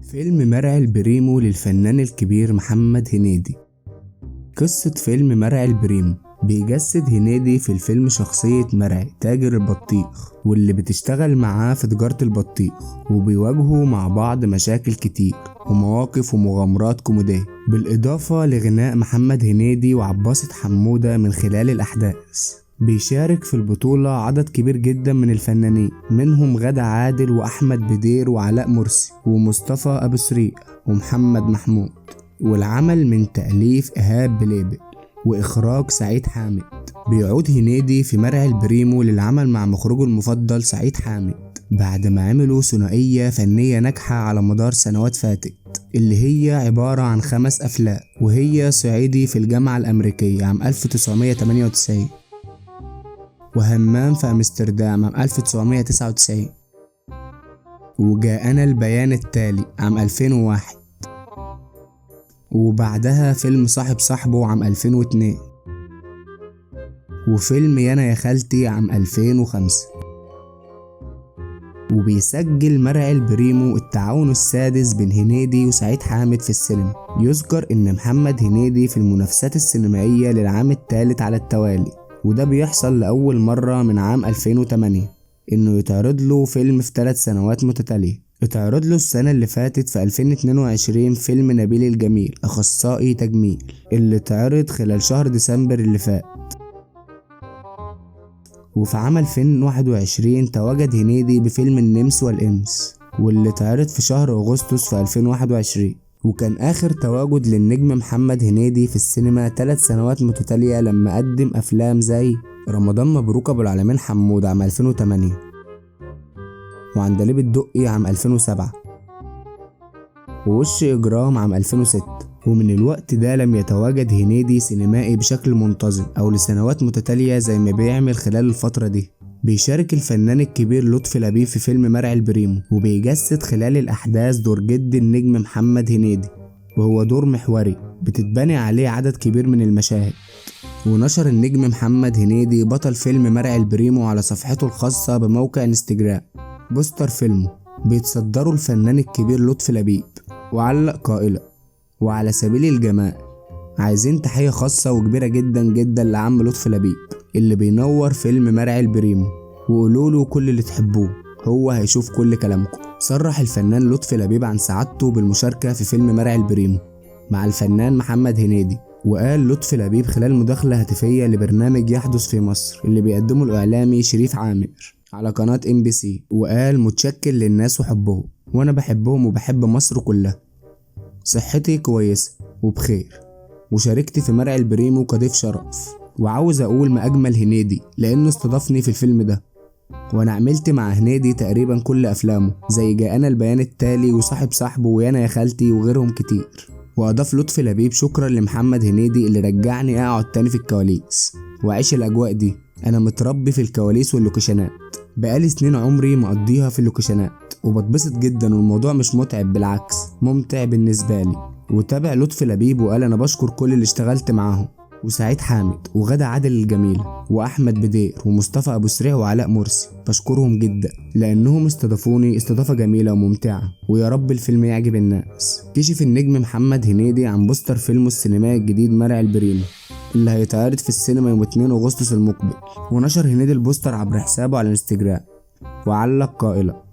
فيلم مرعي البريمو للفنان الكبير محمد هنيدي. قصة فيلم مرعي البريمو: بيجسد هنيدي في الفيلم شخصية مرعي تاجر البطيخ، واللي بتشتغل معاه في تجارة البطيخ، وبيواجهوا مع بعض مشاكل كتير ومواقف ومغامرات كوميدية، بالإضافة لغناء محمد هنيدي وعباسط حمودة من خلال الأحداث. بيشارك في البطولة عدد كبير جدا من الفنانين، منهم غادة عادل وأحمد بدير وعلاء مرسي ومصطفى أبو سريع ومحمد محمود. والعمل من تأليف إيهاب بليبل وإخراج سعيد حامد. بيعود هنيدي في مرعي البريمو للعمل مع مخرجه المفضل سعيد حامد، بعد ما عملوا ثنائية فنية ناجحة على مدار سنوات فاتت، اللي هي عبارة عن 5 أفلام، وهي صعيدي في الجامعة الأمريكية عام 1998، وهمام في أمستردام عام 1999، وجاءنا البيان التالي عام 2001، وبعدها فيلم صاحب صاحبه عام 2002، وفيلم يانا يا خالتي عام 2005. وبيسجل مرعي البريمو التعاون السادس بين هنيدي وسعيد حامد في السينما. يذكر إن محمد هنيدي في المنافسات السينمائية للعام الثالث على التوالي، وده بيحصل لأول مرة من عام 2008 إنه يتعرض له فيلم في 3 سنوات متتالية. اتعرض له السنة اللي فاتت في 2022 فيلم نبيل الجميل أخصائي تجميل، اللي اتعرض خلال شهر ديسمبر اللي فات. وفي عام 2021 تواجد هنيدي بفيلم النمس والإنس، واللي اتعرض في شهر أغسطس في 2021. وكان آخر تواجد للنجم محمد هنيدي في السينما 3 سنوات متتالية، لما قدم أفلام زي رمضان مبروك أبو العلمين حمود عام 2008، وعندليب الدقي عام 2007، ووش إجرام عام 2006. ومن الوقت ده لم يتواجد هنيدي سينمائي بشكل منتظم أو لسنوات متتالية زي ما بيعمل خلال الفترة دي. بيشارك الفنان الكبير لطفي لبيب في فيلم مرعي البريمو، وبيجسد خلال الأحداث دور جد النجم محمد هنيدي، وهو دور محوري بتتبني عليه عدد كبير من المشاهد. ونشر النجم محمد هنيدي بطل فيلم مرعي البريمو على صفحته الخاصة بموقع انستجرام بوستر فيلمه بيتصدره الفنان الكبير لطفي لبيب، وعلق قائلا: وعلى سبيل الجمال عايزين تحية خاصة وكبيرة جدا جدا لعم لطفي لبيب اللي بينور فيلم مرعي البريمو، وقولوله كل اللي تحبوه هو هيشوف كل كلامكم. صرح الفنان لطفي لبيب عن سعادته بالمشاركة في فيلم مرعي البريمو مع الفنان محمد هنيدي. وقال لطفي لبيب خلال مداخلة هاتفية لبرنامج يحدث في مصر اللي بيقدمه الإعلامي شريف عامر على قناة MBC، وقال: متشكر للناس وحبهم، وأنا بحبهم وبحب مصر كلها، صحتي كويسة وبخير، وشاركت في مرعي البريمو كضيف شرف، وعاوز أقول ما أجمل هنيدي لأنه استضافني في الفيلم ده، وأنا عملت مع هنيدي تقريبا كل أفلامه زي جاءنا البيان التالي وصاحب صاحبه ويانا يا خالتي وغيرهم كتير. وأضاف لطفي لبيب: شكرا لمحمد هنيدي اللي رجعني أقعد تاني في الكواليس وأعيش الأجواء دي، أنا متربي في الكواليس واللوكيشنات، بقالي سنين عمري مقضيها في اللوكيشنات وبتبسط جدا، والموضوع مش متعب بالعكس ممتع بالنسبة لي. وتابع لطفي لبيب وقال: أنا بشكر كل اللي اشتغلت معاهم، وسعيد حامد وغادة عادل الجميلة وأحمد بدير ومصطفى أبو سريع وعلاء مرسي، بشكرهم جدا لأنهم استضافوني استضافة جميلة وممتعة، ويا رب الفيلم يعجب الناس. كشف النجم محمد هنيدي عن بوستر فيلمه السينمائي الجديد مرعي البريمو اللي هيتعرض في السينما يوم 2 أغسطس المقبل. ونشر هنيدي البوستر عبر حسابه على الانستجرام وعلق قائلا: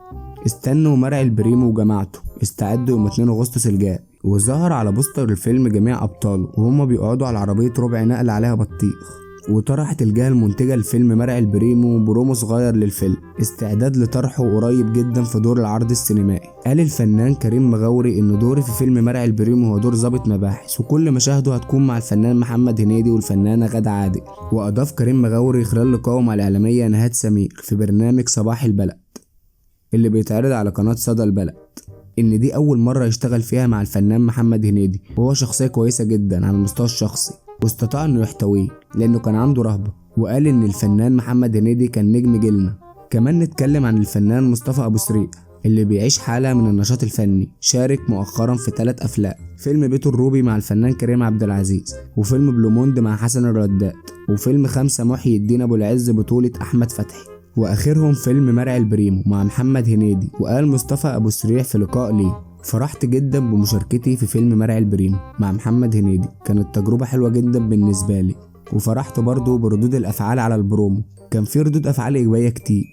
استنوا مرعي البريمو وجماعته، استعدوا يوم 2 أغسطس الجاي. وظهر على بوستر الفيلم جميع أبطاله وهما بيقعدوا على عربية ربع نقل عليها بطيخ. وطرحت الجهة المنتجة لفيلم مرعي البريمو برومو صغير للفيلم استعداد لطرحه قريب جدا في دور العرض السينمائي. قال الفنان كريم مغاوري ان دوري في فيلم مرعي البريمو هو دور ضابط مباحث، وكل مشاهده هتكون مع الفنان محمد هنيدي والفنانة غادة عادل. وأضاف كريم مغاوري خلال لقائه مع الإعلامية نهاد سمير في برنامج صباح البلد اللي بيتعرض على قناة صدى البلد إن دي أول مرة يشتغل فيها مع الفنان محمد هنيدي، وهو شخصية كويسة جدا على المستوى الشخصي واستطاع إنه يحتويه لأنه كان عنده رهبة. وقال إن الفنان محمد هنيدي كان نجم جيلنا. كمان نتكلم عن الفنان مصطفى أبو سريع اللي بيعيش حالة من النشاط الفني، شارك مؤخرا في 3 أفلام: فيلم بيت الروبي مع الفنان كريم عبد العزيز، وفيلم بلوموند مع حسن الرداد، وفيلم 5 محيي الدين أبو العز بطولة أحمد فتحي، واخرهم فيلم مرعي البريمو مع محمد هنيدي. وقال مصطفى ابو سريع في لقاء ليه: فرحت جدا بمشاركتي في فيلم مرعي البريمو مع محمد هنيدي، كانت تجربة حلوة جدا بالنسبة لي، وفرحت برضو بردود الأفعال على البرومو، كان في ردود أفعال إيجابية كتير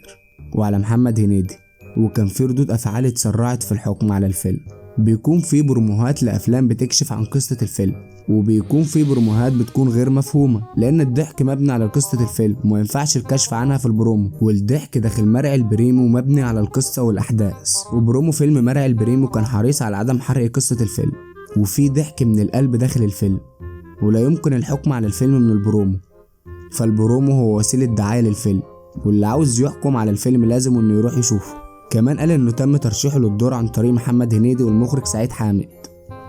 وعلى محمد هنيدي، وكان في ردود أفعال اتسرعت في الحكم على الفيلم. بيكون في بروموهات لأفلام بتكشف عن قصة الفيلم، وبيكون في بروموهات بتكون غير مفهومة لأن الضحك مبني على قصة الفيلم وما ينفعش الكشف عنها في البرومو، والضحك داخل مرعي البريمو مبني على القصة والأحداث. وبرومو فيلم مرعي البريمو كان حريص على عدم حرق قصة الفيلم، وفي ضحك من القلب داخل الفيلم، ولا يمكن الحكم على الفيلم من البرومو، فالبرومو هو وسيلة دعاية للفيلم، واللي عاوز يحكم على الفيلم لازم انه يروح يشوفه. كمان قال انه تم ترشيحه للدور عن طريق محمد هنيدي والمخرج سعيد حامد،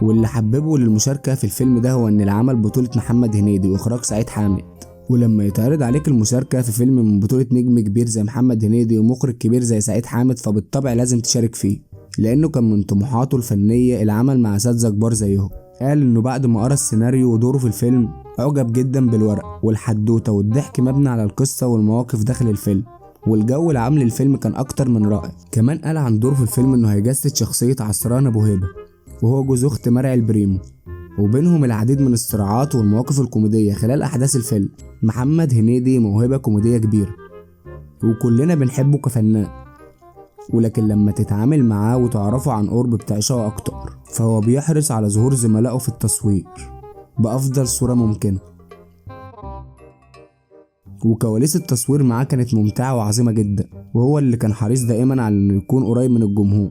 واللي حببه للمشاركة في الفيلم ده هو ان العمل بطولة محمد هنيدي واخراج سعيد حامد، ولما يتعرض عليك المشاركة في فيلم من بطولة نجم كبير زي محمد هنيدي ومخرج كبير زي سعيد حامد فبالطبع لازم تشارك فيه، لانه كان من طموحاته الفنية العمل مع اساتذة كبار زيهم. قال انه بعد ما قرا السيناريو ودوره في الفيلم اعجب جدا بالورق والحدوتة والضحك مبني على القصة والمواقف داخل الفيلم، والجو العام للفيلم كان اكتر من رائع. كمان قال عن دوره في الفيلم انه هيجسد شخصية عصران ابو هيبة، وهو جوز اخت مرعي البريمو، وبينهم العديد من الصراعات والمواقف الكوميدية خلال احداث الفيلم. محمد هنيدي موهبة كوميدية كبيرة وكلنا بنحبه كفنان، ولكن لما تتعامل معاه وتعرفه عن قرب بتعشقه اكتر، فهو بيحرص على ظهور زملائه في التصوير بأفضل صورة ممكنة، وكواليس التصوير معاه كانت ممتعة وعظيمة جدا، وهو اللي كان حريص دائما على انه يكون قريب من الجمهور.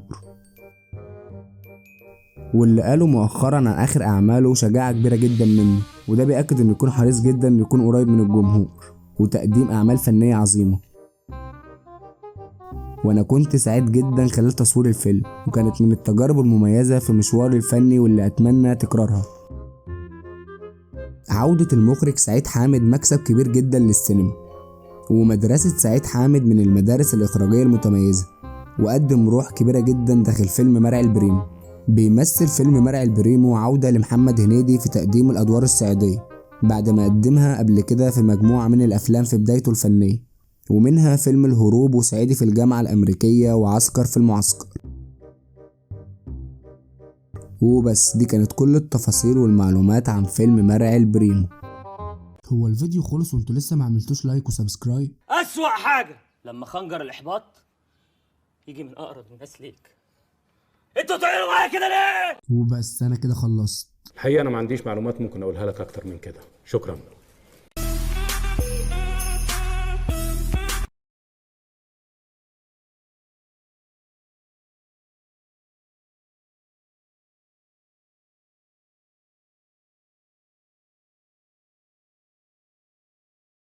واللي قاله مؤخرا عن اخر اعماله شجاعة كبيرة جدا منه، وده بيأكد انه يكون حريص جدا انه يكون قريب من الجمهور وتقديم اعمال فنية عظيمة. وانا كنت سعيد جدا خلال تصوير الفيلم، وكانت من التجارب المميزة في مشواري الفني واللي اتمنى تكرارها. عودة المخرج سعيد حامد مكسب كبير جدا للسينما، ومدرسة سعيد حامد من المدارس الإخراجية المتميزة، وقدم روح كبيرة جدا داخل فيلم مرعي البريمو. بيمثل فيلم مرعي البريمو عودة لمحمد هنيدي في تقديم الأدوار الصعيدية بعد ما قدمها قبل كده في مجموعة من الأفلام في بدايته الفنية، ومنها فيلم الهروب وصعيدي في الجامعة الأمريكية وعسكر في المعسكر. وبس دي كانت كل التفاصيل والمعلومات عن فيلم مرعي البريمو. هو الفيديو خلص وانتوا لسه ما عملتوش like و subscribe؟ أسوأ حاجة لما خنجر الإحباط يجي من أقرب الناس ليك. انتوا بتعملوا معايا كده ليه؟ وبس انا كده خلصت. الحقيقة انا ما عنديش معلومات ممكن اقولها لك اكتر من كده. شكرا.